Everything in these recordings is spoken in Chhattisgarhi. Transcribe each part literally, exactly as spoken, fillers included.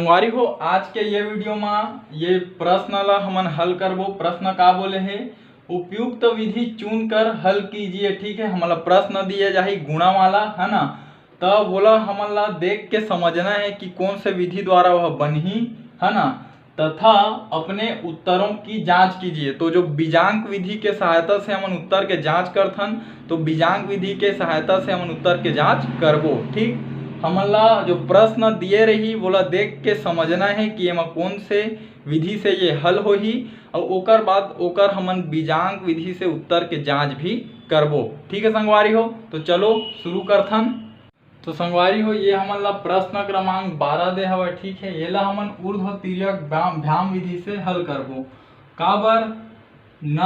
संगवारी हो, आज के ये वीडियो मा ये प्रश्न ला हमन हल करबो। प्रश्न का बोले हे, उपयुक्त विधि चुन कर हल कीजिए। ठीक है, हमला प्रश्न दिए जाही गुणा वाला, है ना, तब वोला हमन ला देख के समझना है कि कौन से विधि द्वारा वह बनही, है ना, तथा अपने उत्तरों की जांच कीजिए। तो जो बीजांक विधि के सहायता से हमन उत्तर के जांच करथन, तो बीजांक विधि के सहायता से हमन उत्तर के जांच करबो। ठीक, हमन ला जो प्रश्न दिए रही, वोला देख के समझना है कि एमा कौन से विधि से ये हल होही, और ओकर बाद ओकर हमन बीजांक विधि से उत्तर के जांच भी करबो। ठीक है संगवारी हो, तो चलो शुरू करथन। तो संगवारी हो, ये हमन ला प्रश्न क्रमांक बारह दे हवय। ठीक है, ये ला हमन ऊर्ध्व तिर्यक भ्याम, भ्याम विधि से हल करबो। काबर न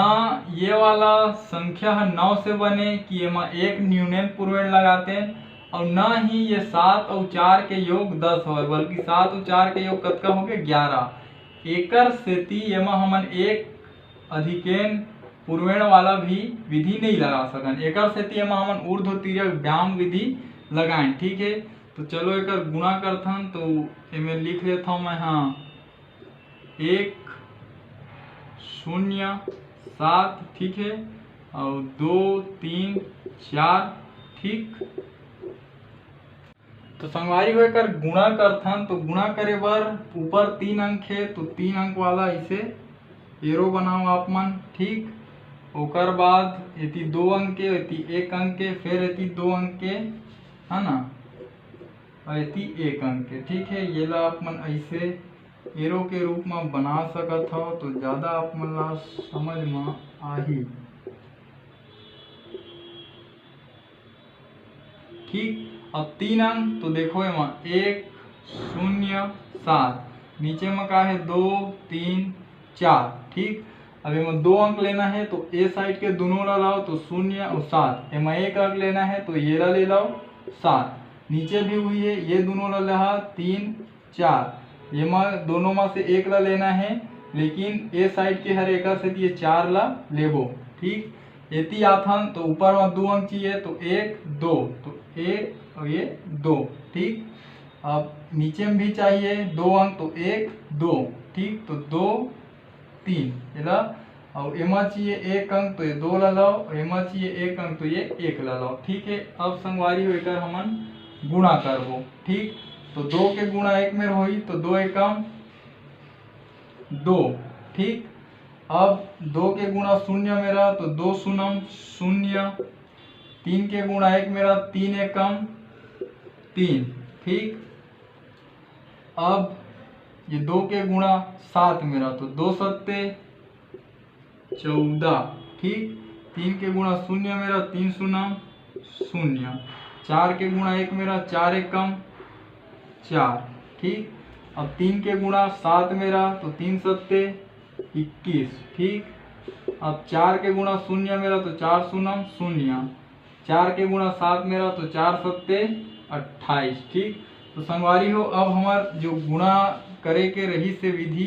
ये वाला संख्या ह नौ से बने कि एमा एक न्यूनेन पुरवेण लगातेन, और न ही ये सात और चार के योग दस हवय, बल्कि सात और चार के योग कतका होगे? ग्यारह। एकर सेती एमा हमन एक अधिकेन पुरवेण वाला भी विधि नहीं लगा सकन। एकर सेती एमा हमन ऊर्ध्व तिर्यक व्याम विधि लगाएन। ठीक है, तो चलो एकर गुणा करथन। तो एमे लिख लेथव मैं, हाँ, एक शून्य सात, ठीक है, और दो तीन चार। ठीक, तो संगवारी हो, एकर गुणा करथन, तो गुणा करे बर ऊपर तीन अंक है, तो तीन अंक वाला इसे एरो बनाओ आप मन। ठीक, ओकर बाद एती दो अंक के, एती एक अंक के, फिर एती दो अंक के, है ना, और एती एक अंक के। ठीक है, ये ला आप मन ऐसे एरो के रूप में बना सकत हो, तो ज़्यादा आप मन ला समझ में आही। ठीक, अब तीन अंक तो देखो एमा एक शून्य सात, नीचे में का है? दो तीन चार। ठीक, अब एमा दो अंक लेना है, तो ए साइड के दोनों ला लाओ, तो शून्य और सात। एमा एक अंक लेना है, तो ये ला ले लाओ, सात। नीचे भी हुई है, ये दोनों ला लहा, तीन चार। ये मा दोनों मा से एक ला लेना है, लेकिन ए साइड के हर एकर सेती ये चार ला लेबो। ठीक, एती आथन तो ऊपर मा दो अंक चाहिए, तो एक दो, तो एक और ये दो। ठीक, अब नीचे में भी चाहिए दो अंक, तो एक दो। ठीक, तो दो तीन, एला, और एमा चाहिए एक अंक, तो ये दो ला लाओ, और एमा चाहिए एक अंक, तो ये एक ला लाओ। ठीक है, अब संगवारी हो, एकर हमन गुणा करबो। ठीक, तो दो के गुणा एक में होई, तो दो एकम दो। ठीक, अब दो के गुणा शून्य मेरा, तो दो शून्यम शून्य। तीन के गुणा एक मेरा, तीन एकम तीन। ठीक, अब ये दो के गुणा सात मेरा, तो दो सत्ते चौदह। ठीक, तीन के गुणा शून्य मेरा, तीन शून्य शून्य। चार के गुणा एक मेरा, चार एकम चार। ठीक, अब तीन के गुणा सात मेरा, तो तीन सत्ते इक्कीस। ठीक, अब चार के गुणा शून्य मेरा, तो चार शून्यम शून्य। चार के गुणा सात मेरा, तो चार सत्ते अट्ठाईस। ठीक, तो संगवारी हो, अब हमार जो गुणा करे के रही से विधि,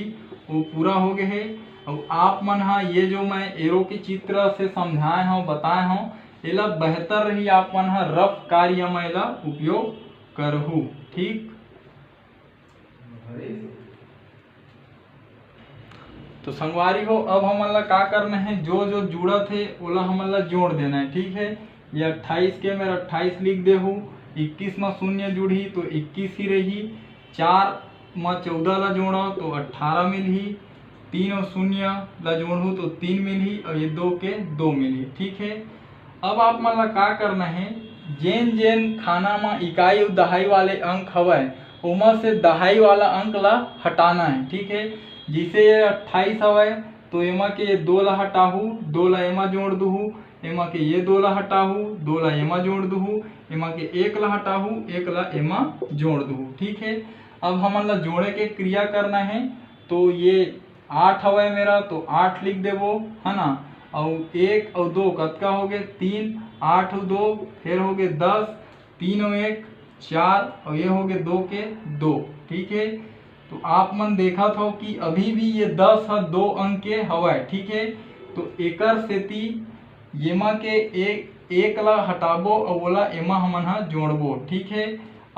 वो पूरा हो गए है। और आप मन हा ये जो मैं एरो के चित्र से समझाए हूँ, बताए हूँ, एला बेहतर रही आप मन हा रफ कार्य में एला उपयोग करहू। ठीक, तो संगवारी हो, अब हमन ला का करना है, जो जो जुड़त है, ओला हमन ला जोड़ देना है। ठीक है, ये अट्ठाईस के मेरा अट्ठाईस लिख देहू, इक्कीस में शून्य जुड़ही, तो इक्कीस ही रही, चार में चौदह ला जोड़ो, तो अट्ठारह मिलही, तीन और शून्य ला जोड़हू, तो तीन मिलही, और ये दो के दो मिलही। ठीक है, अब आप मन ला का करना है, जेन जेन खाना म इकाई अउ दहाई वाले अंक हवय, ओमा से दहाई वाला अंक ला हटाना है। ठीक है, जैसे ये अट्ठाईस हवय, तो एमा के ये दो ला हटाहू, दो ला एमा जोड़ दूहू, एमा के ये दो ला हटाहू, दो ला एमा जोड़ दूहू, एमा के एक ला हटाहू, एक ला एमा जोड़ दूहू। ठीक है, अब हमन ला जोड़े के क्रिया करना है, तो ये आठ हवय मेरा, तो आठ लिख देबो, है ना। अउ एक अउ दो कतका हो गए? तीन। आठ अउ दो फेर हो गए दस, तीन अउ एक चार, अउ ये हो गए दो के दो। ठीक है, तो आप मन देखत हो कि अभी भी ये दस ह दो अंक के हवय। ठीक है, तो एकर सेती येमा के एक, एक ला हटाबो अउ ओला एमा हमन ह जोड़बो। ठीक है,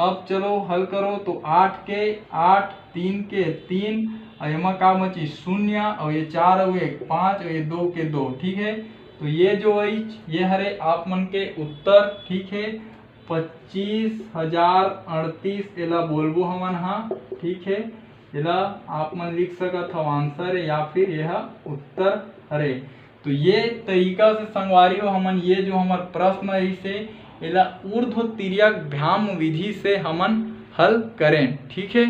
अब चलो हल करो, तो आठ के आठ तीन के तीन, अउ एमा का बची? शून्य, अउ ये चार अउ एक पाँच, अउ ये दो के दो। ठीक है, तो ये जो है, ये हरे आप मन के उत्तर। ठीक है, पच्चीस हजार अड़तीस एला बोलबो हमन हा। ठीक है, एला आप मन लिख सकत हव आंसर या फिर यह उत्तर हरे। तो ये तरीका से संगवारी हो, हमन ये जो हमर प्रश्न रहिसे, एला ऊर्ध्व तिर्यक भ्याम विधि से हमन हल करें। ठीक है,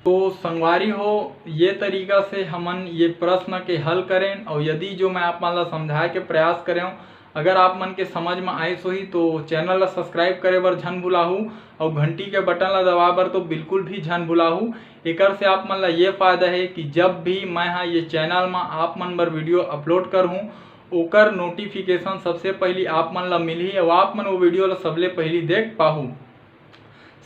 तो संगवारी हो, ये तरीका से हमन ये प्रश्न के हल करें। और यदि जो मैं आप मन ला समझाए के प्रयास करें, अगर आप मन के समझ में आइस होही तो चैनल ला सब्सक्राइब करे बर झन भुलाहू, और घंटी के बटन ला दबाए बर तो बिल्कुल भी झन भुलाहू। एकर से आप मन ला ये फायदा है कि जब भी मैं हा ये चैनल में आप मन बर वीडियो अपलोड करहूँ, ओकर नोटिफिकेशन सबसे पहली आप मन ला मिलही और आप मन वो वीडियो ला सबले पहली देख पाहू।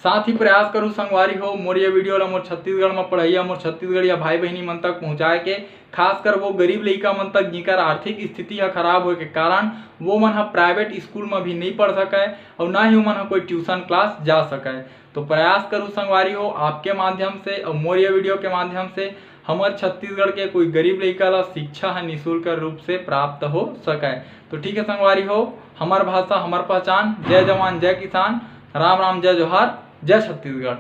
साथ ही प्रयास करू संगवारी हो, मोर ये वीडियो ला मोर छत्तीसगढ़ में पढ़ैया, मोर छत्तीसगढ़िया भाई बहिनी मन तक पहुँचाए के, खासकर वो गरीब लइका मन तक जिकर आर्थिक स्थिति ह खराब होए के कारण वो मन ह प्राइवेट स्कूल में भी नहीं पढ़ सके और ना ही ओमन ह कोई ट्यूशन क्लास जा सके। तो प्रयास करू संगवारी हो, आपके माध्यम से और मोर ये वीडियो के माध्यम से हमर छत्तीसगढ़ के कोई गरीब लइका ला शिक्षा ह निशुल्क रूप से प्राप्त हो सके। तो ठीक है संगवारी हो, हमर भाषा हमर पहचान। जय जवान जय किसान, राम राम जय जोहार, जय छत्तीसगढ़।